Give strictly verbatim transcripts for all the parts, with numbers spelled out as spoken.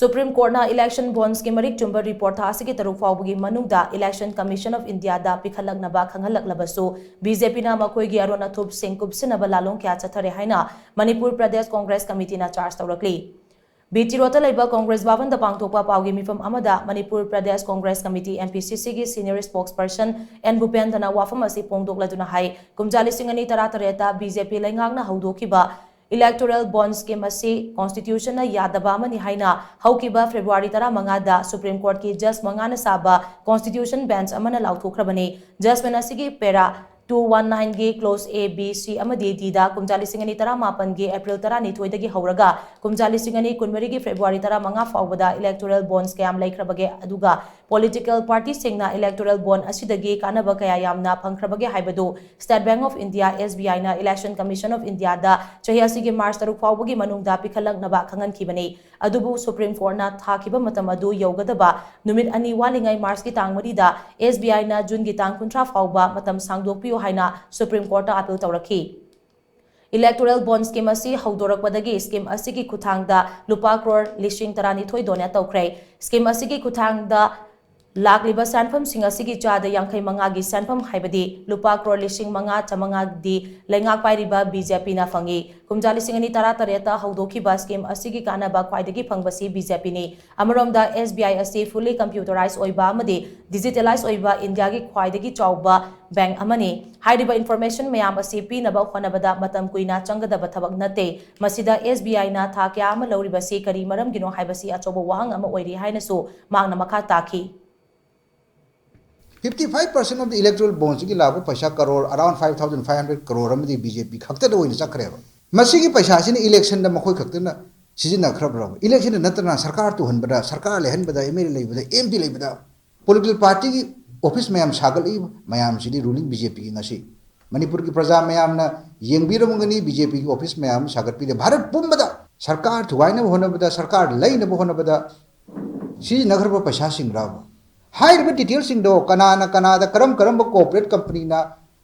Supreme ꯀꯣꯔꯠꯅ election ꯕꯣꯟꯁꯀꯤ ꯃꯔꯤꯛ ꯆꯨꯝꯕ report ꯊꯥ ꯑꯁꯤꯒꯤ ꯇꯔꯨꯛ ꯐꯥꯎꯕꯒꯤ ꯃꯅꯨꯡꯗ ꯏꯂꯦꯛꯁꯟ ꯀꯃꯤꯁꯟ ꯑꯣꯐ ꯏꯟꯗꯤꯌꯥꯗ ꯄꯤꯈꯠꯂꯛꯅꯕ ꯈꯪꯍꯜꯂꯛꯂꯕꯁꯨ, ꯕꯤ ꯖꯦ ꯄꯤꯅ ꯃꯈꯣꯏꯒꯤ ꯑꯔꯣꯟ ꯑꯊꯨꯞꯁꯤꯡ ꯀꯨꯞꯁꯤꯟꯅꯕ ꯂꯥꯂꯣꯡ ꯀꯌꯥ ꯆꯠꯊꯔꯦ ꯍꯥꯏꯅ ꯃꯅꯤꯄꯨꯔ ꯄ꯭ꯔꯗꯦꯁ ꯀꯣꯡꯒ꯭ꯔꯦꯁ ꯀꯃꯤꯇꯤꯅ ꯆꯥꯔꯖ ꯇꯧꯔꯛꯂꯤ꯫ ꯕꯤ ꯇꯤ ꯔꯣꯗꯇ ꯂꯩꯕ ꯀꯣꯡꯒ꯭ꯔꯦꯁ ꯚꯕꯟꯗ ꯄꯥꯡꯊꯣꯛꯄ ꯄꯥꯎꯒꯤ ꯃꯤꯐꯝ ꯑꯃꯗ Manipur Pradesh Congress committee, M P C C, ꯒꯤ senior spokesperson N ꯚꯨꯄꯦꯟꯗ꯭ꯔꯅ ꯋꯥꯐꯝ ꯑꯁꯤ ꯐꯣꯡꯗꯣꯛꯂꯗꯨꯅ ꯍꯥꯏ, ꯀꯨꯝꯖꯥ ꯂꯤꯁꯤꯡ ꯑꯅꯤ ꯇꯔꯥ ꯇꯔꯦꯠꯇ ꯕꯤ ꯖꯦ ꯄꯤ ꯂꯩꯉꯥꯛꯅ ꯍꯧꯗꯣꯛꯈꯤꯕ electoral bond scheme ꯑꯁꯤ constitution ꯅ ꯌꯥꯗꯕ ꯑꯃꯅꯤ ꯍꯥꯏꯅ ꯍꯧꯈꯤꯕ February ꯇꯔꯥꯃꯉꯥꯗ Supreme Court ꯀꯤ judge ꯃꯉꯥꯅ ꯁꯥꯕ constitution bench ꯑꯃꯅ ꯂꯥꯎꯊꯣꯛꯈ꯭ꯔꯕꯅꯤ꯫ Judgment ꯑꯁꯤꯒꯤ para two one nine ꯒꯤ clause A, B, C ꯑꯃꯗꯤ D ꯗ ꯀꯨꯝꯖꯥ ꯂꯤꯁꯤꯡ ꯑꯅꯤ ꯇꯔꯥꯃꯥꯄꯟꯒꯤ April ꯇꯔꯥꯅꯤꯊꯣꯏꯗꯒꯤ ꯍꯧꯔꯒ ꯀꯨꯝꯖꯥ ꯂꯤꯁꯤꯡ ꯑꯅꯤ ꯀꯨꯟꯃꯔꯤꯒꯤ February ꯇꯔꯥꯃꯉꯥ ꯐꯥꯎꯕꯗ electoral bonds ꯀꯌꯥꯝ ꯂꯩꯈ꯭ꯔꯕꯒꯦ, ꯑꯗꯨꯒ political party ꯁꯤꯡꯅ electoral bond ꯑꯁꯤꯗꯒꯤ ꯀꯥꯟꯅꯕ ꯀꯌꯥ ꯌꯥꯝꯅ ꯐꯪꯈ꯭ꯔꯕꯒꯦ ꯍꯥꯏꯕꯗꯨ State Bank of India, S B I ꯅ Election Commission of India ꯗ ꯆꯍꯤ ꯑꯁꯤꯒꯤ March ꯇꯔꯨꯛ ꯐꯥꯎꯕꯒꯤ ꯃꯅꯨꯡꯗ ꯄꯤꯈꯠꯂꯛꯅꯕ ꯈꯪꯍꯟꯈꯤꯕꯅꯤ꯫ ꯑꯗꯨꯕꯨ Supreme Court ꯅ ꯊꯥꯈꯤꯕ ꯃꯇꯝ ꯑꯗꯨ ꯌꯧꯒꯗꯕ ꯅꯨꯃꯤꯠ ꯑꯅꯤ ꯋꯥꯠꯂꯤꯉꯩ March ꯀꯤ ꯇꯥꯡ ꯃꯔꯤꯗ S B I ꯅ June ꯒꯤ ꯇꯥꯡ ꯀꯨꯟꯊ꯭ꯔꯥ ꯐꯥꯎꯕ ꯃꯇꯝ ꯁꯥꯡꯗꯣꯛꯄꯤꯌꯨ ꯍꯥꯏꯅ Supreme Court ꯇ appeal ꯇꯧꯔꯛꯈꯤ꯫ Electoral bond scheme ꯑꯁꯤ ꯍꯧꯗꯣꯔꯛꯄꯗꯒꯤ scheme ꯑꯁꯤꯒꯤ ꯈꯨꯠꯊꯥꯡꯗ ꯂꯨꯄꯥ ꯀ꯭ꯔꯣꯔ ꯂꯤꯁꯤꯡ ꯇꯔꯥꯅꯤꯊꯣꯏ donate ꯇꯧꯈ꯭ꯔꯦ꯫ Scheme ꯑꯁꯤꯒꯤ ꯈꯨꯠꯊꯥꯡꯗ ꯂꯥꯛꯂꯤꯕ ꯁꯦꯟꯐꯝꯁꯤꯡ ꯑꯁꯤꯒꯤ ꯆꯥꯗ ꯌꯥꯡꯈꯩ ꯃꯉꯥꯒꯤ ꯁꯦꯟꯐꯝ, ꯍꯥꯏꯕꯗꯤ ꯂꯨꯄꯥ ꯀ꯭ꯔꯣꯔ ꯂꯤꯁꯤꯡ ꯃꯉꯥ ꯆꯥꯃꯉꯥꯗꯤ ꯂꯩꯉꯥꯛ ꯄꯥꯏꯔꯤꯕ B J P ꯅ ꯐꯪꯏ꯫ ꯀꯨꯝꯖꯥ ꯂꯤꯁꯤꯡ ꯑꯅꯤ ꯇꯔꯥ ꯇꯔꯦꯠꯇ ꯍꯧꯗꯣꯛꯈꯤꯕ scheme ꯑꯁꯤꯒꯤ ꯀꯥꯟꯅꯕ ꯈ꯭ꯋꯥꯏꯗꯒꯤ ꯐꯪꯕꯁꯤ B J P ꯅꯤ꯫ ꯑꯃꯔꯣꯝꯗ, S B I ꯑꯁꯤ fully computerized ꯑꯣꯏꯕ ꯑꯃꯗꯤ digitalized ꯑꯣꯏꯕ ꯏꯟꯗꯤꯌꯥꯒꯤ ꯈ꯭ꯋꯥꯏꯗꯒꯤ ꯆꯥꯎꯕ bank ꯑꯃꯅꯤ꯫ ꯍꯥꯏꯔꯤꯕ information ꯃꯌꯥꯝ ꯑꯁꯤ ꯄꯤꯅꯕ ꯍꯣꯠꯅꯕꯗ ꯃꯇꯝ ꯀꯨꯏꯅ ꯆꯪꯒꯗꯕ ꯊꯕꯛ ꯅꯠꯇꯦ꯫ ꯃꯁꯤꯗ S B I ꯅ ꯊꯥ ꯀꯌꯥ ꯑꯃ ꯂꯧꯔꯤꯕꯁꯤ ꯀꯔꯤ ꯃꯔꯝꯒꯤꯅꯣ ꯍꯥꯏꯕꯁꯤ ꯑꯆꯧꯕ ꯋꯥꯍꯪ ꯑꯃ ꯑꯣꯏꯔꯤ ꯍꯥꯏꯅꯁꯨ ꯃꯍꯥꯛꯅ ꯃꯈꯥ ꯇꯥꯈꯤ꯫ Fifty five percent of the electoral bonds ꯁꯤꯒꯤ ꯂꯥꯛꯄ ꯄꯩꯁꯥ crore, around five thousand five hundred crore ꯑꯃꯗꯤ B J P ꯈꯛꯇꯗ ꯑꯣꯏꯅ ꯆꯠꯈ꯭ꯔꯦꯕ꯫ ꯃꯁꯤꯒꯤ ꯄꯩꯁꯥꯁꯤꯅ election ꯗ ꯃꯈꯣꯏ ꯈꯛꯇꯅ ꯁꯤꯖꯤꯟꯅꯈ꯭ꯔꯕ꯭ꯔꯕ? Election ꯗ ꯅꯠꯇꯅ ꯁꯔꯀꯥꯔ ꯇꯨꯍꯟꯕꯗ, ꯁꯔꯀꯥꯔ ꯂꯩꯍꯟꯕꯗ, M L A ꯂꯩꯕꯗ, M P ꯂꯩꯕꯗ, political party ꯒꯤ office ꯃꯌꯥꯝ ꯁꯥꯒꯠꯂꯛꯏꯕ ꯃꯌꯥꯝꯁꯤꯗꯤ ruling B J P ꯒꯤ ꯉꯁꯤ ꯃꯅꯤꯄꯨꯔꯒꯤ ꯄ꯭ꯔꯖꯥ ꯃꯌꯥꯝꯅ ꯌꯦꯡꯕꯤꯔꯝꯒꯅꯤ꯫ B J P ꯒꯤ office ꯃꯌꯥꯝ ꯁꯥꯒꯠꯄꯤꯔꯦ꯫ ꯚꯥꯔꯠ ꯄꯨꯝꯕꯗ ꯁꯔꯀꯥꯔ ꯊꯨꯒꯥꯏꯅꯕ ꯍꯣꯠꯅꯕꯗ, ꯁꯔꯀꯥꯔ ꯂꯩꯅꯕ ꯍꯣꯠꯅꯕꯗ ꯁꯤꯖꯤꯟꯅꯈ꯭ꯔꯕ ꯄꯩꯁꯥꯁꯤꯡꯔꯕ? ꯍꯥꯏꯔꯤꯕ detail ꯁꯤꯡꯗꯣ ꯀꯅꯥꯅ ꯀꯅꯥꯗ, ꯀꯔꯝ ꯀꯔꯝꯕ corporate company ꯅ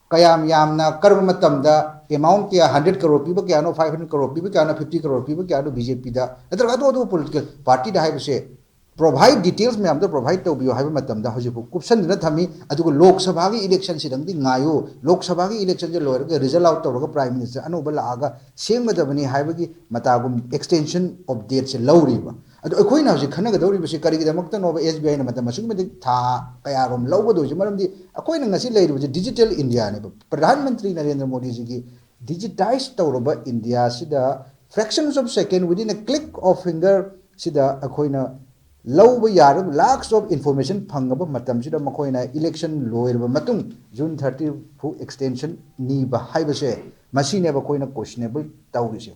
ꯀꯌꯥꯝ ꯌꯥꯝꯅ, ꯀꯔꯝꯕ ꯃꯇꯝꯗ, ꯑꯦꯃꯥꯎꯟ ꯀꯌꯥ, ꯍꯟꯗ꯭ꯔꯦꯠ ꯀꯔꯣꯔ ꯄꯤꯕ ꯀꯌꯥꯅꯣ, ꯐꯥꯏꯚ ꯍꯟꯗ꯭ꯔꯦꯠ ꯀꯔꯣꯔ ꯄꯤꯕ ꯀꯌꯥꯅꯣ, ꯐꯤꯐꯇꯤ ꯀꯔꯣꯔ ꯄꯤꯕ ꯀꯌꯥꯅꯣ ꯕꯤ ꯖꯦ ꯄꯤꯗ ꯅꯠꯇ꯭ꯔꯒ ꯑꯇꯣꯞ ꯑꯇꯣꯞꯄ ꯄꯣꯂꯤꯇꯤꯀꯦꯜ ꯄꯥꯔꯇꯤꯗ ꯍꯥꯏꯕꯁꯦ ꯄ꯭ꯔꯣꯚꯥꯏꯠ, ꯗꯤꯇꯦꯜꯁ ꯃꯌꯥꯝꯗꯣ ꯄ꯭ꯔꯣꯚꯥꯏꯠ ꯇꯧꯕꯤꯌꯨ ꯍꯥꯏꯕ ꯃꯇꯝꯗ ꯍꯧꯖꯤꯛꯐꯥꯎ ꯀꯨꯞꯁꯟꯗꯨꯅ ꯊꯝꯃꯤ꯫ ꯑꯗꯨꯒ ꯂꯣꯛ ꯁꯚꯥꯒꯤ ꯏꯂꯦꯛꯁꯟꯁꯤꯗꯪꯗꯤ ꯉꯥꯏꯌꯨ, ꯂꯣꯛ ꯁꯚꯥꯒꯤ ꯏꯂꯦꯛꯁꯟꯁꯦ ꯂꯣꯏꯔꯒ ꯔꯤꯖꯜ ꯑꯥꯎꯠ ꯇꯧꯔꯒ ꯄ꯭ꯔꯥꯏꯝ ꯃꯤꯅꯤꯁꯇꯔ ꯑꯅꯧꯕ ꯂꯥꯛꯑꯒ ꯁꯦꯝꯒꯗꯕꯅꯤ ꯍꯥꯏꯕꯒꯤ ꯃꯇꯥꯒꯨꯝ ꯑꯦꯛꯁꯇꯦꯟꯁꯟ ꯑꯣꯐ ꯗꯦꯠꯁꯦ ꯂꯧꯔꯤꯕ꯫ ꯑꯗꯣ ꯑꯩꯈꯣꯏꯅ ꯍꯧꯖꯤꯛ ꯈꯟꯅꯒꯗꯧꯔꯤꯕꯁꯤ ꯀꯔꯤꯒꯤꯗꯃꯛꯇꯅꯣꯕ ꯑꯦꯁ ꯕꯤ ꯑꯥꯏꯅ ꯃꯇꯝ ꯑꯁꯨꯛꯀꯤ ꯃꯇꯤꯛ ꯊꯥ ꯀꯌꯥꯔꯣꯝ ꯂꯧꯒꯗꯣꯏꯁꯦ? ꯃꯔꯝꯗꯤ ꯑꯩꯈꯣꯏꯅ ꯉꯁꯤ ꯂꯩꯔꯤꯕꯁꯤ ꯗꯤꯖꯤꯇꯦꯜ ꯏꯟꯗꯤꯌꯥꯅꯦꯕ꯫ ꯄ꯭ꯔꯙꯥꯟ ꯃꯟꯇ꯭ꯔꯤ ꯅꯔꯦꯟꯗ꯭ꯔ ꯃꯣꯗꯤꯖꯤꯒꯤ ꯗꯤꯖꯤꯇꯥꯏꯁ ꯇꯧꯔꯕ ꯏꯟꯗꯤꯌꯥꯁꯤꯗ fraction of second, within a click of finger ꯁꯤꯗ ꯑꯩꯈꯣꯏꯅ ꯂꯧꯕ ꯌꯥꯔꯕ ꯂꯥꯛꯁ ꯑꯣꯐ ꯏꯟꯐꯣꯔꯃꯦꯁꯟ ꯐꯪꯉꯕ ꯃꯇꯝꯁꯤꯗ ꯃꯈꯣꯏꯅ ꯏꯂꯦꯛꯁꯟ ꯂꯣꯏꯔꯕ ꯃꯇꯨꯡ ꯖꯨꯟ ꯊꯥꯔꯇꯤ ꯐꯥꯎ ꯑꯦꯛꯁꯇꯦꯟꯁꯟ ꯅꯤꯕ ꯍꯥꯏꯕꯁꯦ, ꯃꯁꯤꯅꯦꯕ ꯑꯩꯈꯣꯏꯅ ꯀꯣꯏꯁꯅꯦꯕꯜ ꯇꯧꯔꯤꯁꯦ꯫